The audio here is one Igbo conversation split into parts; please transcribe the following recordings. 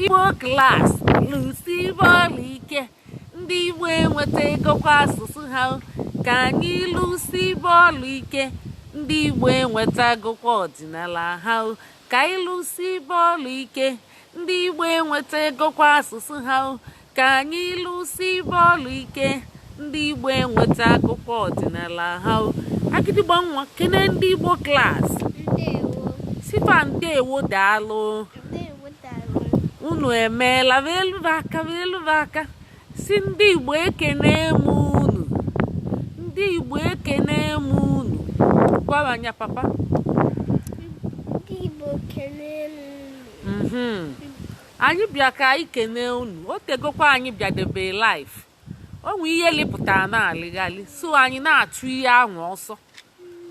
Igbo Class, lụsi bọọlụ ike. Ndị Igbo enweta egokwa asụsụ ha. Ka anyị lụsi bọọlụ ike. Ndị Igbo enwetagokwa ọdịnala ha. Ka anyị lụsi bọọlụ ike. Ndị Igbo enweta egokwa asụsụ ha. Ka anyị lụsi bọọlụ ike. Ndị Igbo enweta akụkọ ọdịnala ha. Agịdịgba nwa, kene ndị Igbo Class. Ndewo. Sifa ndewo, daalụ. Ndewo, daalụ. Unu emeela. Veluve aka, veluve aka. Si ndị Igbo, ekene m unu. Ndị Igbo, ekene m unu. Gwawanya papa. Ndị Igbo, kelee m unu. Anyị bịa ka anyị kene unu. O tegokwa anyị bịadebe live. O nwe ihe lipụtara na-alịghalị, so anyị na-achụ ihe ahụ ọsọ.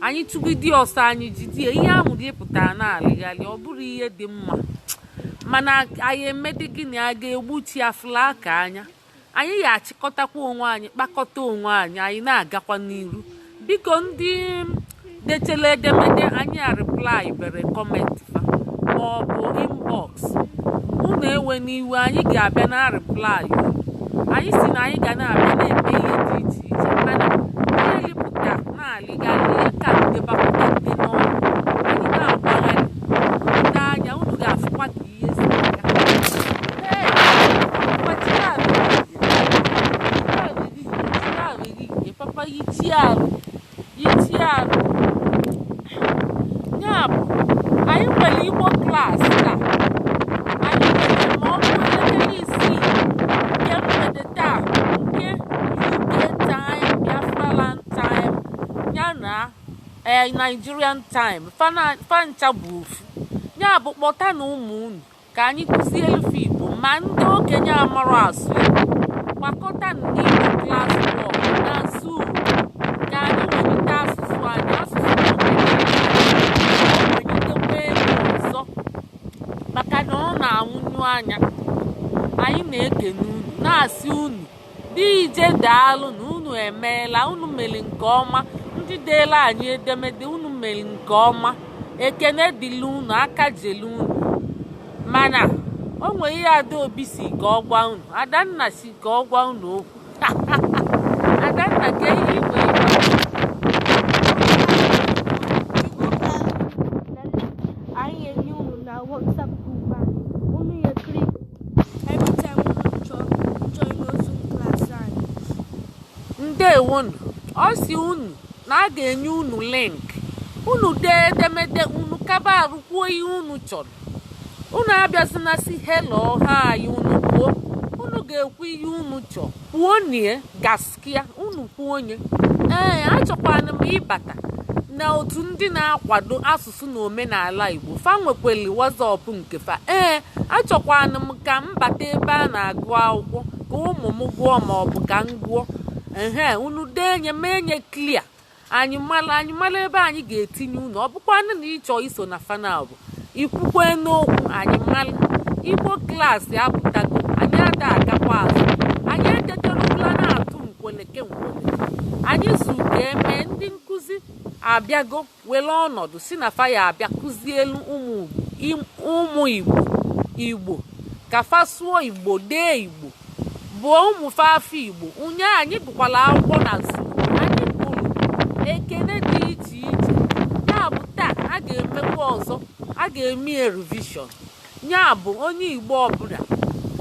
Anyị chụgide ọsọ, anyị jidie ihe ahụ lipụtara na-alịghalị. Ọ bụrụ ihe dị mma, mana anyị emedi gịnị? A ga-egbuchi afụla aka anya. Anyị ga-achịkọtakwa onwe anyị, kpakọta onwe anyị, anyị na-agakwa n'iru. Biko, ndị detela edemede, anyị a reply bere comment fa ma ọ bụ inbox unu. Ewe n'iwe, anyị ga-abịa na reply unu. Anyị si na anyị ga na-abịa na-eme ihe dị iche iche, mana ihe lipụta na-alịgharị, ihe ka ndebakwute ndị n'ọnụ, anyị na-agbagharị. Unu n'anya, unu ga-afụkwa ka ihe si aga. Hey, papa, papa, yichie arụ, yichie arụ. Ya bụ, anyị nwere Igbo Class taa. Anyị nwere ma ọ bụ 6:00 nke mgbede taa, nke UK time, Biafra land time, ya na Nigerian time. Fancha bụ ofu. Ya bụ, kpọta na ụmụ unu ka anyị kụzielu fa Igbo. Ma ndị okenye amara asụ Igbo, gbakọta ndị Igbo Class World na Zoom ka anyị welite asụsụ anyị, asụsụ na omenala anyị, welitekwa elu ọzọ, maka na ọ na-anwụnyu anya. Anyị na-ekene unu, na-asị unu dị ije, daalụ na unu emeela. Unu mere nke ọma. Ndị deela anyị edemede, unu mere nke ọma. Ekene dịla unu, aka jelu unu. Mana o nwere ihe Adaobi si ka ọ gwa unu. Adanna si ka ọ gwa unu okwu. Adanna, ka ihe igwe ịgwa. Igbo Class anyị enye unu na WhatsApp group anyị. Unu ya click every time unu chọọ join Zoom class anyị. Ndewonu. Ọ si unu na a ga-enye unu link. Unu dee edemede unu, kaba arụ kwuo ihe unu chọrọ. Unu abịazina si hello hi, unu kwuo. Unu ga-ekwu ihe unu chọrọ, kwuo nie gaskia. Unu kwuo onye ee, achọkwana m ịbata na otu ndị na-akwado asụsụ na omenala Igbo. Fa nwekweli WhatsApp nke fa. Ee, achọkwana m ka m bata ebe a na-agụ akwụkwọ, ka ụmụ m gụọ ma ọ bụ ka m gụọ. Ehe, unu dee nye mee nye clear, anyị mara, anyị mara ebe anyị ga-etinye unu. Ọ bụkwanụ na ịchọ iso na fanabụ, ikwukwe n'okwu, anyị mara. Igbo Class apụtago. Anyị ada agakwa azụ. Anyị eteterula na-atụ nkweleke nkweleke. Anyị zu ka eme. Ndị nkụzi abịago were ọnọdụ si na faya abịa kụzielu ụmụ Igbo Igbo, ka fa sụọ Igbo, dee Igbo, bụọ ụmụ fa afọ Igbo. Ụnyaahụ anyị gụkwara akwụkwọ na Zoom. Anyị gụrụ ekene dị iche iche. Ya bụ, taa a ga-emekwa ọzọ, a ga-eme revision. Ya bụ, onye Igbo ọbụla,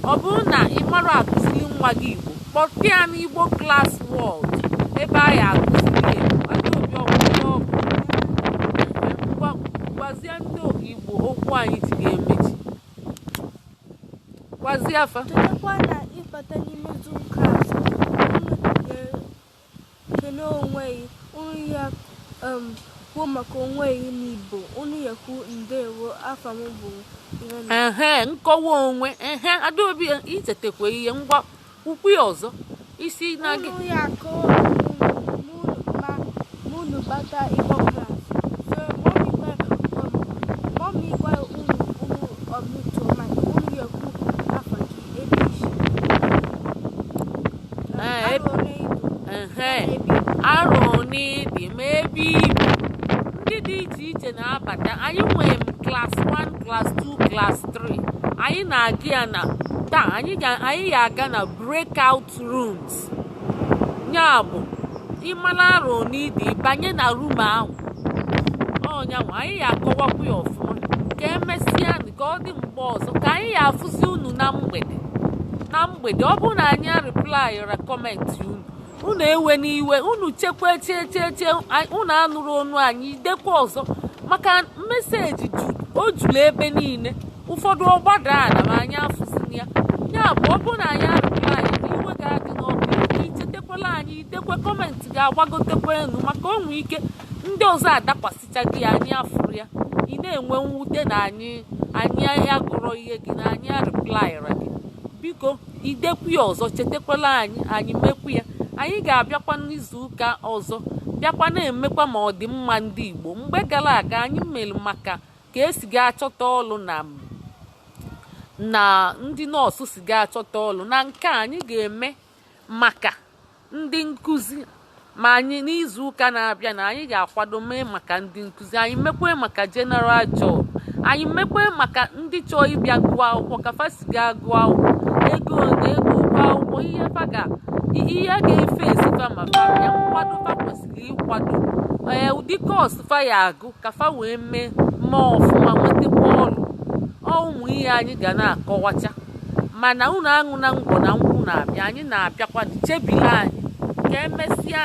ọ bụrụ na ị mara akụziri nwa gị Igbo, kpọta ya n'Igbo Class World, ebe a ya akụziri ya Igbo. Adaobi, ọgwụgwọ ọgwụ. Gwazie ndị Igbo okwu anyị ji ga-emechi. Gwazie afa. Chetakwa na ịbata n'ime Zoom class, unu ga-ekene onwe gị. Unu ya kwuo maka onwe gị n'Igbo. Unu ya kwu, "Ndewo, afa m bụ ihe na." Ehe, nkọwa onwe. Ehe, Adaobi, ichetakwa ihe. Ngwa, ukwu ya ọzọ isi na gị. Unu ya akọwa onwe unu ma unu bata Igbo Class. So mommy gwa unu, unu unmute mic, unu ya kwu afa gị, ebe isi, arọ ole ị dị, ehe ebe ị bi. Arọ one dị, ma ebe ibi. Ndị dị iche iche na-abata. Anyị nwere m class 1, class 2, class 3. Anyị na-aga ya na taa. Anyị ga-aga na breakout rooms. Ya bụ, ịmara arụ n'idi banye na room ahụ ọnyanwụ, anyị ga-akọwakwu ya ọfụma. Ka emesịa, ka ọ dị mgbe ọzọ, ka anyị ga-afụzi unu na mgbede. Na mgbede, ọ bụrụ na anyị replyra comment unu, unu ewe n'iwe. Unu chekwa, chee chee chee, unu anụrụ onu anyị, dekwa ọzọ, maka message o juru ebe niile. Ụfọdụ ọgbada ala ma anyị afụzina ya. Ya bụ, ọ bụrụ na anyị areply, iwe ga-adị n'ọkụ. Ichetekwala anyị, idekwe comment, ga-agbagotekwa elu, maka o nwee ike ndị ọzọ adakwasịcha gị, anyị afụrụ ya, ị na-enwe mwute na anyị agụrọ ihe gị, na anyị areplyra gị. Biko, idekwu ya ọzọ, chetakwala anyị, anyị mekwu ya. Anyị ga-abịakwa n'izu ụka ọzọ, bịakwa na-emekwa ma ọ dị mma ndị Igbo. Mgbe gara aga, anyị mere maka ka esi ga achọta ọlụ na ndị nọọsụ si ga achọta ọlụ. Na nke a, anyị ga-eme maka ndị nkụzi. Ma anyị n'izu ụka na-abịa na anyị ga-akwado mee maka ndị nkụzi, anyị mekwe maka general job, anyị mekwe maka ndị chọọ ịbịa gụọ akwụkwọ, ka fa si gaa gụọ akwụkwọ, ego na ego ụgwọ akwụkwọ, ihe fa ga ihe ga-efe esi fa ma fa bịa, nkwado fa kwesịrị ịkwado, ee, ụdị course fa ya agụ ka fa wee mee ọfụma, nwetakwa ọrụ. Ọ ụmụ ihe anyị ga na-akọwacha. Mana unu aṅụ na ngwọ na nkwụ na-abịa, anyị na-abịakwa. Chebile anyị. Ka emesịa.